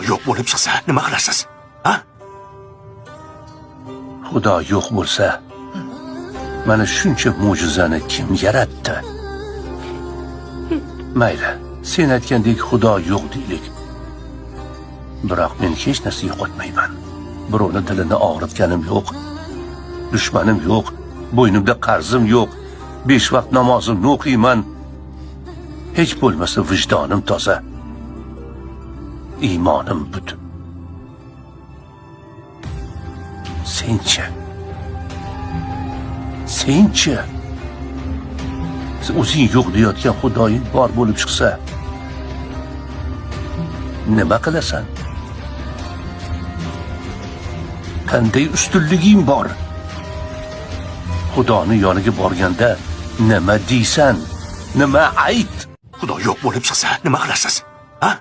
Yo'q bo'lib chiqsa, nima qilasiz? Ha? Xudo yo'q bo'lsa, mana shuncha mo'jizani kim yaratdi? Mayli, sen aytgandek Xudo yo'q deylik. Biroq men hech narsa yo'qotmayman. Birovni dilini og'ritganim yo'q. Dushmanim yo'q, bo'ynimda qarzim yo'q. 5 vaqt namozimni o'qiyman. Hech bo'lmasa vijdonim toza. Iymonim butun. Senchi? Senchi? Sen o'zing yo'q deyotgan Xudoying bor bo'lib chiqsa, nima qilasan? Qanday ustunliging bor? Xudoni yoniga borganda nima deysan? Nima ayt? Xudo yo'q bo'lib chiqsa, nima qilasiz? Ha?